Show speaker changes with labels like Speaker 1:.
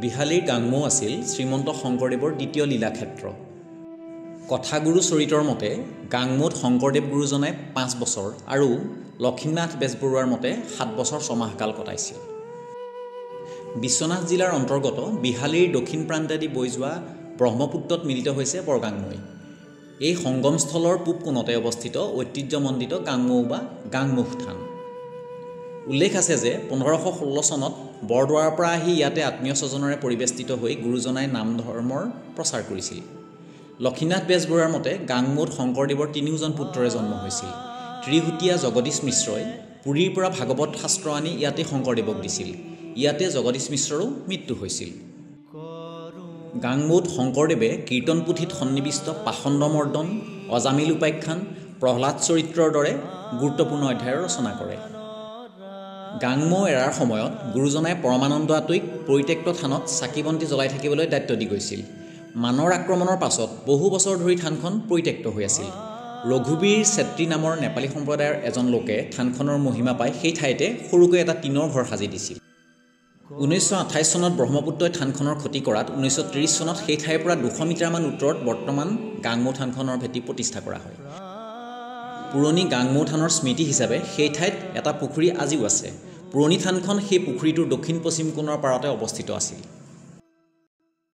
Speaker 1: বিহালীৰ গাংমৌ আছিল শ্ৰীমন্ত শংকৰদেৱৰ দ্বিতীয় লীলাক্ষেত্ৰ। কথাগুৰু চৰিতৰ মতে গাংমৌত শংকৰদেৱ গুৰুজনাই 5 বছৰ আৰু লক্ষ্মীনাথ বেজবৰুৱাৰ মতে 7 বছৰ 6 মাহ কাল কটাইছিল। বিশ্বনাথ জিলাৰ অন্তৰ্গত বিহালীৰ দক্ষিণ প্ৰান্তেদি বৈ যোৱা ব্ৰহ্মপুত্ৰত মিলিত হৈছে বৰগাংনৈ। এই সংগমস্থলৰ পূব কোণতে অৱস্থিত ঐতিহ্যমণ্ডিত গাংমৌ বা গাংমুখ থান। উল্লেখ আছে যে 1516 চনত বৰদোৱাৰ পৰা আহি ইয়াতে আত্মীয় স্বজনেৰে পৰিবেষ্টিত হৈ গুৰুজনাই নাম ধৰ্মৰ প্ৰচাৰ কৰিছিল। লক্ষ্মীনাথ বেজবৰুৱাৰ মতে গাংমৌত শংকৰদেৱৰ তিনিওজন পুত্ৰৰে জন্ম হৈছিল। ত্ৰিহুতীয়া জগদীশ মিশ্ৰই পুৰীৰ পৰা ভাগৱত শাস্ত্ৰ আনি ইয়াতে শংকৰদেৱক দিছিল। ইয়াতে জগদীশ মিশ্ৰৰো মৃত্যু হৈছিল। গাংমৌত শংকৰদেৱে কীৰ্তন পুথিত সন্নিৱিষ্ট পাষণ্ডমৰ্দন, অজামিল উপাখ্যান, প্ৰহ্লাদ চৰিত্ৰৰ দৰে গুৰুত্বপূৰ্ণ অধ্যায়ৰ ৰচনা কৰে। গাংমৌ এৰাৰ সময়ত গুৰুজনাই পৰমানন্দ আতৈক পৰিত্যক্ত থানত চাকি বন্তি জ্বলাই থাকিবলৈ দায়িত্ব দি গৈছিল। মানৰ আক্ৰমণৰ পাছত বহু বছৰ ধৰি থানখন পৰিত্যক্ত হৈ আছিল। ৰঘুবীৰ চেত্ৰী নামৰ নেপালী সম্প্ৰদায়ৰ এজন লোকে থানখনৰ মহিমা পাই সেই ঠাইতে সৰুকৈ এটা টিনৰ ঘৰ সাজি দিছিল। 1928 চনত ব্ৰহ্মপুত্ৰই থানখনৰ ক্ষতি কৰাত 1930 চনত সেই ঠাইৰ পৰা 200 মিটাৰমান উত্তৰত বৰ্তমান গাংমৌ থানখনৰ ভেটি প্ৰতিষ্ঠা কৰা হয়। পুৰণি গাংমৌ থানৰ স্মৃতি হিচাপে সেই ঠাইত এটা পুখুৰী আজিও আছে। পুৰণি থানখন সেই পুখুৰীটোৰ দক্ষিণ পশ্চিম কোণৰ পাৰতে অৱস্থিত আছিল।